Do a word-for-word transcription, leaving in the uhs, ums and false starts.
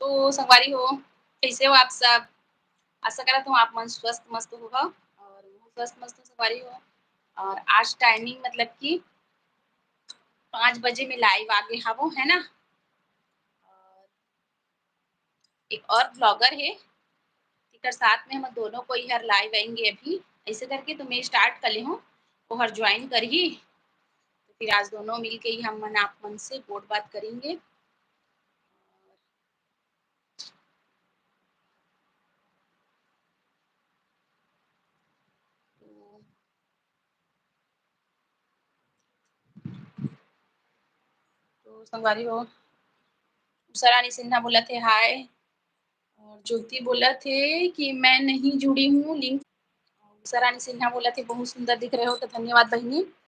तो संगवारी हो, कैसे हो आप सब? आशा करत हूँ आप मन स्वस्थ मस्त हो और मैं स्वस्थ मस्त हूँ संगवारी हो। और आज टाइमिंग मतलब कि पाँच बजे में लाइव आगे हवो, है ना? और एक और ब्लॉगर है, तेकर साथ में हम दोनों कोई हर लाइव आएंगे अभी। ऐसे करके तो मैं स्टार्ट कर ले हूँ, वो हर ज्वाइन करही, तो फिर आज दोनों मिलके ही हम मन आप मन से गोठ बात करेंगे। तो संगवारी हो, उषा रानी सिन्हा बोलत हे हाय, और ज्योति बोलत हे कि मैं नहीं जुड़ी हूँ, लिंक। उषा रानी सिन्हा बोलत हे बहुत सुंदर दिख रहे हो, तो धन्यवाद बहिनी।